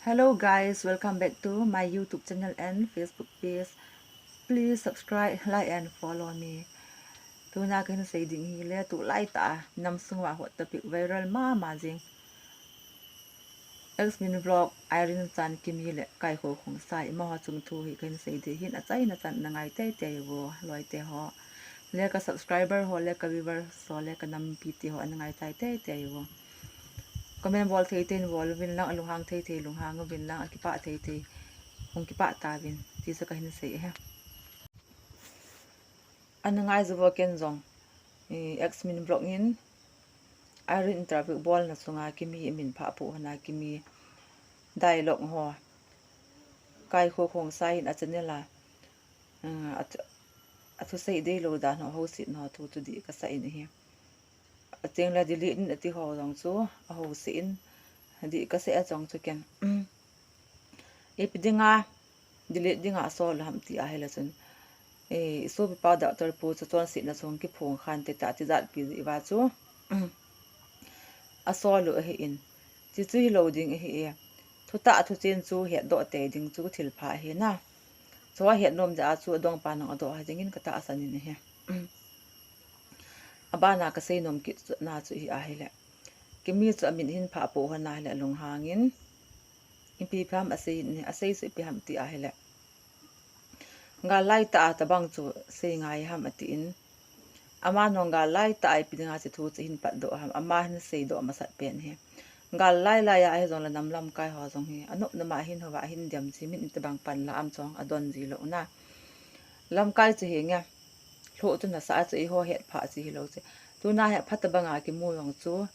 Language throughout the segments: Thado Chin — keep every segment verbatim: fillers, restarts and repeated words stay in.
Hello guys, welcome back to my YouTube channel and Facebook page. Please subscribe, like and follow me. Tuna kahin sei ding hi le, tulai tah a nam sunga hot topic viral mama jing, X Min Vlog, Irene chan Kimi le Kaikho Khongsai, amaho chung thu hi kahin sei ding hin, achaina chan nangai teitei uvo, loi te ho. Le ka subscriber ho, le ka viewers ho, le ka nampi te ho, nangai teitei uvo. Comment bol thei thei in bol uvin lang, alunghang thei thei in lunghang uvin lang, akipah thei thei in hung kipah tauvin, ti chu kahin sei e. Ana ngai uvo ken jong, eh, X Min Vlog in Irene interview bolna chunga Kimi amin phah poh hon a Kimi dialogue ho, Kaikho Khongsai in a channel a, eh, athu, athusei deilou dan ho, housetna ho thu chu dih kasah in ahi. Acheng le delete in ati ho jong chu ahouset in, dih kasah a jong chu ken. Ipi dinga delete dinga asol u ham ti ahile chun, eh, isopipa Doctor Pu chu chonsetna chung kiphong khan te tia tijat pi jeh uva chu, asol u ahi in. Chuchu hilou ding ahi e. Thutah thuchen chu hetdoh tei ding chu thil pha ahi na. Chu ahet nom jeh a chu adongpa nang adoh ha dingin katahsan in ahi. Abana kasei nom kit na chu hi ahile, Kimi chu amin ahin phah poh hon a hile alunghang in, ipi ham asei in, asei chu ipi ham ti ahile, gal laitah a tabang chu sei ngai ham ati in, ama nung gal laitah a ipi dinga chu thu chu ahin patdoh ham, ama ahin seidoh masat pen hi. Gal lai lai a ahi jongle nam lamkai ho jong hi anop nama ahin hou a ahin dem chi, min tabang pan la am chong adon ji lou na. Lamkai chu hi nge, lhoh chu nasa a chu eiho het pha chu hilou chu. Tuna hi pha tabanga kimu jong chu,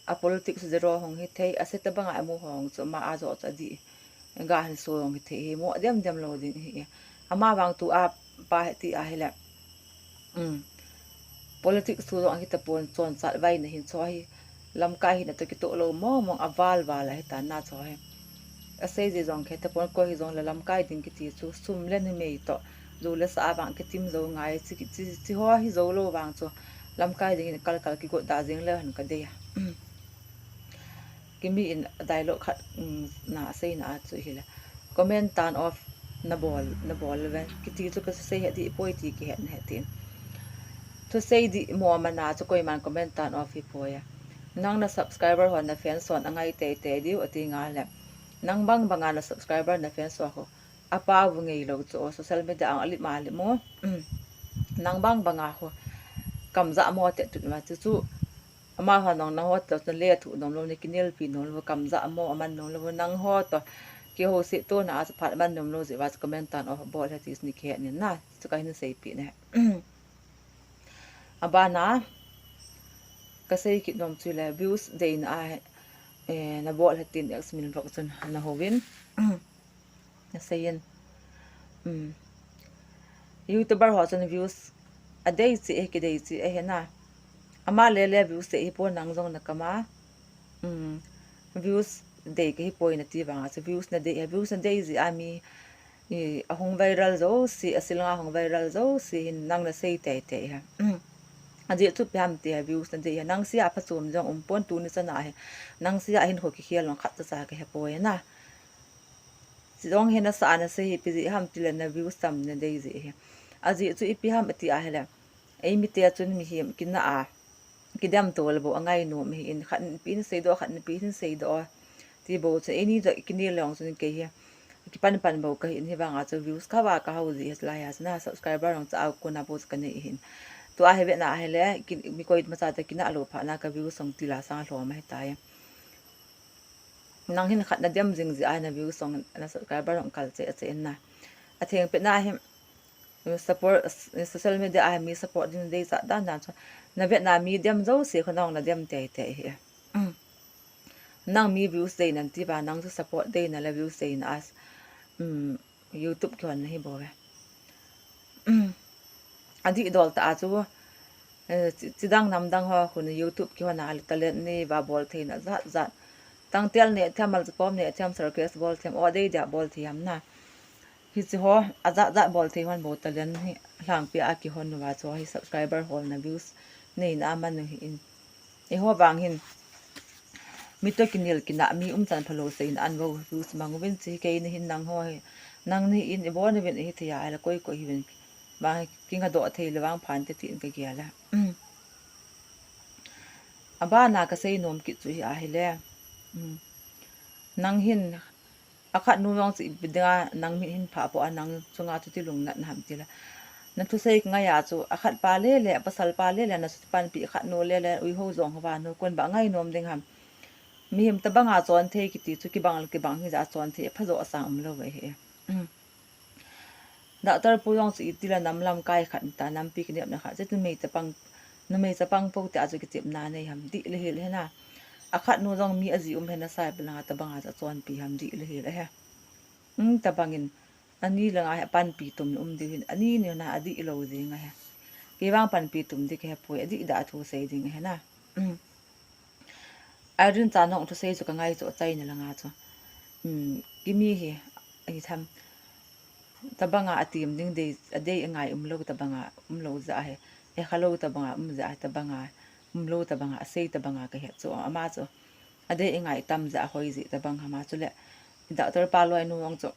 a politics zero hung hithei, ase tabanga imu ho jong chu, ama ajo chu adih, ga hin so jong hithei hi, mo dem dem lou ding ahi. Ama vang tua pa hi ti ahile, um, politics thu jong ahi tapon, chonchat vaina hin chu hi, lamkai hina toh kitoh lou mong mong, aval val ahi tan na chu hi. Asei ji jong khe tapon, koi hijongle lamkai ding kiti chu sum le numei toh, ju le sa a vang kitim jou ngai, chi, chi, chi ho hi jou lou vang chu lamkai dingin kal kal kigot da jing le hen kadei a. Kimi in dialogue khat, um, na aseina a chu hile, comment turn off nabol, nabol uve kiti chu kasei he dih poi ti kihet nahe tin. Thusei dih mo mana chu koiman comment turn off hi poi a. Nang na subscriber hon na fans hon angai teitei diu ati nga le, nang bang banga na subscriber na fans ho khu apao ngei lou chu, social media a alim alim u. Nang bang banga khu kamjah mo te tut ma chu chu. Amaho nang nangho toh chun le athu nom lou, na kinelpi nom lou, kamjah mo aman nom lou, nangho toh kihouset tona a chu phat aman nom lou jeh uva chu comment turn off bol he ti chu ni kihet in na, chu kahin seipeh nahe. Abana kasei kit nom chu le, views deina a, eh, nabol he tin X Min Vlog chun ana houvin. Nasei in, um, YouTuber ho chun views adei cheh, kidei cheh ahi na. Ama le le views dei hipon, nang jong nakam a, um, views dei kahi poi nati vang a chu, views nadei, views nadei jeh a mi, i, ahung viral jouse, asil nga hung viral jouse hin nang nasei teitei ha. Ajeh chu ipi ham ti ha, views nadei ha, nang sea phachom jong umpon, tuni chana hi nang sea hin kho kikhel jong khat cha cha kahe poi na. Chujong hi nasa a nasei hi ipi jeh ham tile na views tam nadei jeh hi. Ajeh chu ipi ham ati ahile, eimite chun mihem kinah a kidem tol bou angainom ahin, khat in ipi hin seidoh, khat in ipi hin seidoh ti bou chu, eini toh kinel jong chun kei hi kipan pan bou kahin, hivanga chu views kava kahao jeh hi, chulai a chun a subscriber jong chu a kona bou chu kanei ahin. Tua hi vetna ahile, mi koimacha toh kinah lou phat na ka views jong tila sang lhom ahitai. Nang hin khat nadem jing jeh a na views jong, na subscriber jong kal cheh cheh in na. Athengpet na hi, support, social media a mi support ding deichat dan dan chu, navetna mi dem jouse khu nang nadem teitei hi. Nang mi views dei nan ti uva, nang chu support deina le views deina a, um, YouTube kihonna hi bou ve. Adihdol tah a chu, eh, chi, chidang namdang ho khun YouTube kihonna le talent nei uva bol theina jat jat. Tangtel nei them, malchapom nei them, circus bol them, o dei dia bol thei ham na. Hiche ho ajat jat bol thei hon bou talent hi lhangpi a kihon uva chu hi subscriber holna, views neina a man u hi in. Eiho vang hin mi toh kinel kinah, mi umchan phalou seiyin an vo hu simang uvin, hiche hi keini hin nangho hi, nangni hin ibon uvin ahithei a ahile koi koi hiuvin, vang kingadoh thei le vang phante tin kagel e. Abana kasei nom kit chu hi ahile, nang hin akhatnu jong chu ipi dinga nang mit hin phah poh a nang chunga chuti lungnat naham tile, nathusei kangai a chu akhatpa lele, apasalpa lele, nachuti panpi akhatnu lele, uiho jong hova nu kon ba ngai nom ding ham? Mihem tobanga chonthei kiti chu kibang le kibang hija chonthei aphajo asang umlou ahi. Doctor pu jong chu itile nam lamkai khat ta, nampi kinepna khat, chu numei chapang, numei chapang pou tia chu kichepna nei ham, dih le hel hena. Akhatnu jong mi aji um hena sai pelanga tobanga chu achonpi ham, dih le hel ahi. Tobangin ani langa hi apanpi tum um diu hin, ani nina adihlou jing ahi. Kei vang panpi tum ding kahepoi, adih da thu sei ding ahina. Irene chan hung thusei chu kangai chu achaina langa chu, kimi hi, ahi tham, tobanga atem ding dei, adei angai umlou tobanga umlou jeh ahi, akhalou tobanga um jeh ahi, tobanga umlou tobanga asei tobanga kahet chu, ama chu adei angai tam jeh ahoi jeh tobang ham a chule, doctor pa loinu jong chu,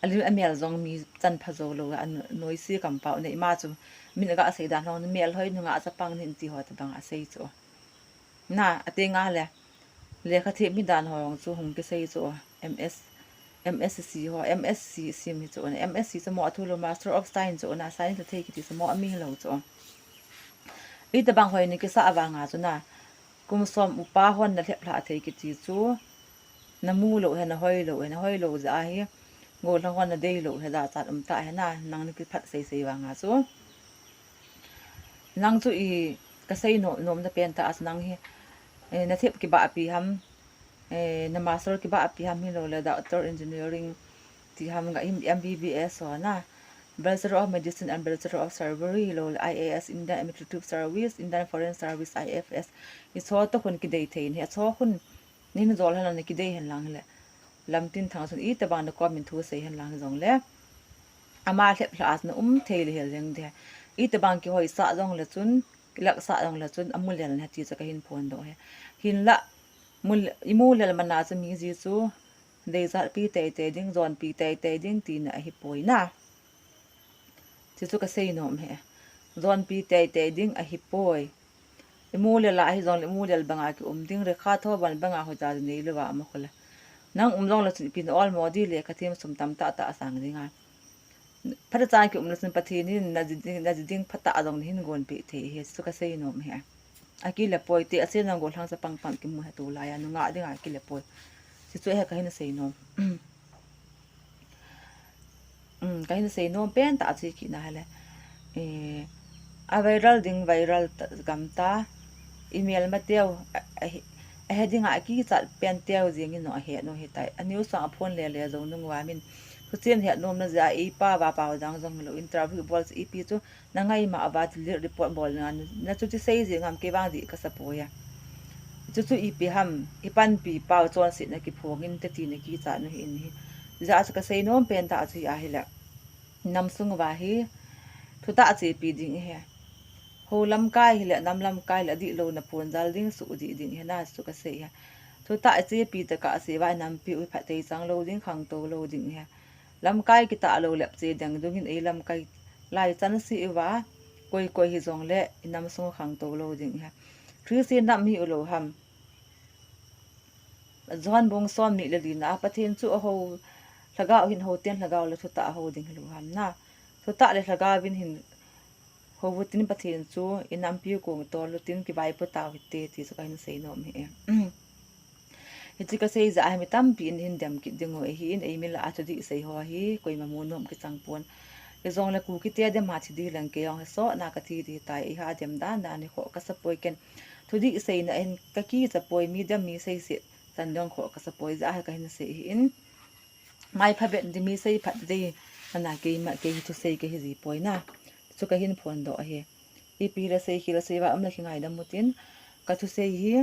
alim amel jong mi chan pha jou lou, anoise kampau nei, ima chu min aga sei dan hong, mel hoi nungah chapang nahin ti ho tobanga asei chu. Na, ati nga le, lekha them hi dan ho jong chu hung kisei chu, M S, M S C ho, M S C sim hi chu, M S C chu mo athu lou, Master of Science chu na, science la thei kiti chu mo ami lou chu. Itobang hoi nakisah vanga chu na, kum som upa hon nalhep lhah thei kiti chu, namu lou ahi, nahoi lou ahi, nahoi lou jeh ahi, gollhang hon nadei lou ahi, jachat um tah ahi na, nang nakiphat sei sei vanga chu. Nang chu i kasei nom, nomna pen tah a chu nang hi, nathep kibahpi ham, na master kibahpi ham hiloule doctor, engineering ti ham, M B B S ho na, Bachelor of Medicine and Bachelor of Surgery hiloule I A S, Indian Administrative Service, Indian Foreign Service, I F S, hicho toh khun kidei thei nahi, acho khun nahin jol henlang, nakidei henlang hile, lamtin thang chun itobang nakom in thusei henlang hijongle, ama lhep lhah a chun naum thei le hel jeng ding ahi. Itobang kihoisah jongle chun, kilaksah jongle chun, amulel nahi ti chu kahin phondoh ahi. Hinla, imulel mana chu mi ji chu deijatpi teitei ding, jonpi teitei ding tina ahipoi na. Chuchu kasei nom ahi. Jonpi teitei ding ahipoi. Imulel a hijongle imulel banga kium ding, rekha thoban banga hoija nei louva ama khole. Nang um jongle chun ipi na olmo di, lekha them sum tamtah tah asang dinga. Phatechan kium le chun Pathen in naji ding, naji ding phatah jong nahin gonpeh thei ahi, chu kasei nom ahi. Akile poi, te ase nang gollhang chapang pang kimu hi tulai a nungah dinga akile poi. Chuchu ahi kahin sei nom. Kahin sei nom pen tah chu hi kit na hile, a viral ding viral gam ta, imelmateu, ahe dinga kichat penteu jeng in jong ahet u hitai. A news vang aphon lele jou nung uva min, thuchen het nomna jeh a ipa uva pao jang jong hilou, interview bol chu ipi chu nangaima uva delete report bol dinga nachuti sei jeng ham, kei vang dih kasapoi a. Chuchu ipi ham, ipanpi pao chonsetna kiphong inte tina kichat u hi in hi. Hijeh a chu kasei nom pen tah chu hi ahile, nam sung uva hi thutah chepi ding ahi. Hou lamkai hile, nam lamkai hile, adihlouna ponjal ding, suhdih ding ahi na, chu kasei ahi. Thutah ichepi tokah a se uva inampiu hi phatthei chang lou ding, khangtou lou ding ahi. Lamkai kitah lou lepche deng dungin eilamkai lai chanse uva, koi koi hijongle inam sung u khangtou lou ding ahi. Christian nam hi ulou ham. Johan bung somni le lina a, Pathen chu ahou, lhagao hin hou ten lhagao le thutah ahou ding hilou ham na. Thutah le lhagao vin hin hou utin Pathen chu inampiu kong tol utin kivaipo tau hite ti chu kahin sei nom ahi. Hiche kasei jeh a hi mi tampi in hin dem kit ding u ahin, eimi lah a thudih sei ho hi koima mu nom kichang pon. Hijongle Kukite dem a thi ding leng kei jong hi sotna kathi ding tai, eiha dem dan dan hi khoh kasapoi ken. Thudih seina hin kakichapoi, mi dem mi seise chan dong khoh kasapoi jeh a hi kahin sei ahin. Mai phabep ding, mi sei phat ding, ana keima, kei hi thusei kahi jipoi na. Chu kahin phondoh ahi. Ipi la sei, khi la sei uva um le kingaidam utin, kathusei hi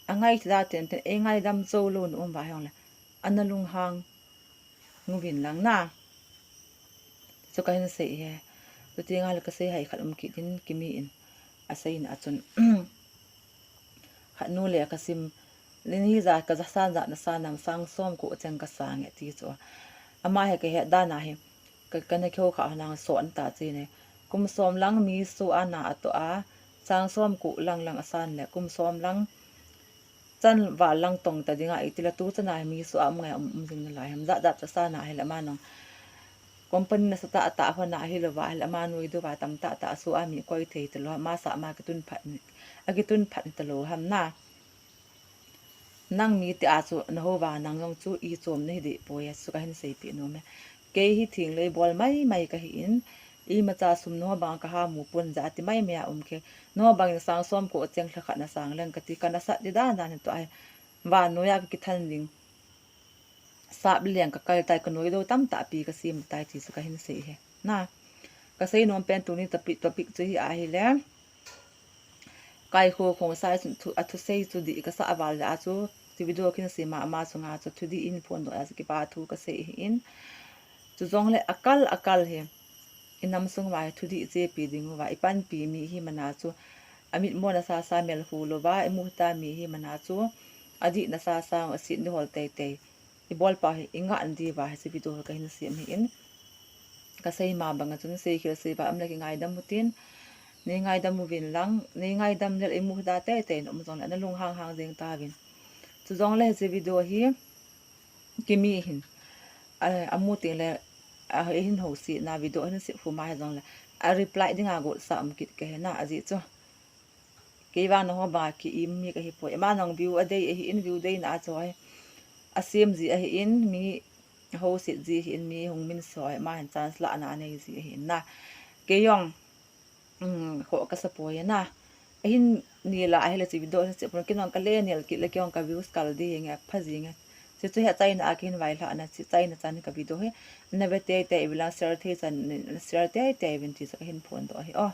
angai thei da tenten, eingaidam jou louna um uva hijongle, ana lunghang uvin lang na. Chu kahin sei ahi. Chuti nga le kasei hai khat um kit in, Kimi in aseina a chun, nu le ka sim, lin hi ja ka ja san ja na san nam sang som ko cheng ka sang e ti chu. Ama he ka he dan a hi, ka, ka na kyo kha nang so an ta chi ne. Kum som lang mi su a na a to a, sang som ko lang lang a san le, kum som lang chan val lang tong ta dinga i ti la tu chan a hi mi su a um ngai um, um jing na lai ham ja ja cha san a hi la ma nong. Company na sa ta ta ho na hi lo va hi la ma nui du va tam ta ta su a mi koi thei ta lo ma sa ma ki tun phat ni, a ki tun phat ni ta lo ham na. Nang mi ti a chu na ho va nang jong chu i chom na hi di poi a chu ka hin sei pi nom e. Kei hi thing lei bol mai mai ka hi in, i ma cha sum no bang ka ha mu pon ja ti mai mai a um ke. No bang in sang som ko cheng thla khat na sang leng ka ti ka na sat di dan dan to ai. Van noi a ka ki than ding. Sap leng ka kal tai ka noi do tam ta pi ka sim tai ti chu ka hin sei he. Na. Ka sei nom pen tu ni topic, topic chu hi a hi le. Kai kho khong sai sun thu, a thu sei chu di ka sa a val le a chu, ti video kin sei ma ma chu nga chu thu di in phon do a chu ki pa thu ka sei hi in. Chu jong le a kal, a kal hi. I nam sung va hi thu di che pi ding va, i pan pi mi hi mana chu. A mit mo na sa sa mel hu lo va, i mu ta mi hi mana chu. A di na sa sa a sit ni hol tei tei. I bol pa hi, i nga an di va hi, si video ka hin sem hi in. Ka sei ma bang a chun sei khel sei va, am le ki ngai dam u tin. Nei ngai dam u vin lang, nei ngai dam le i mu da tei tei, um jong le, na lung hang hang jeng ta vin. Chu jong le si video hi, ki mi hin. A, a mu ting le, a, i hin ho si na video hin si hu ma hi jong le. A reply ding a go sa um kit ka he na, a ji chu. Kei vang na ho bang a ki im mi ka hi poi. Ama nong view a dei a hi in view dei na a choi. A sem ji a hi in mi ho sit ji hi in mi hung min soi. Ma hin chance la na nei ji a hi in na. Kei jong, um, ho ka sa poi na. A hin ni la a hi la chi video sa chi pon ki nong ka le nel ki le kei jong ka views kal di nge pha ji nge. Chi chu he China a ki hin vai la na chi China chan ka video he. Na ve tei tei vin lang share thei chan, share tei tei vin ti sa ka hin phon do hi. Oh.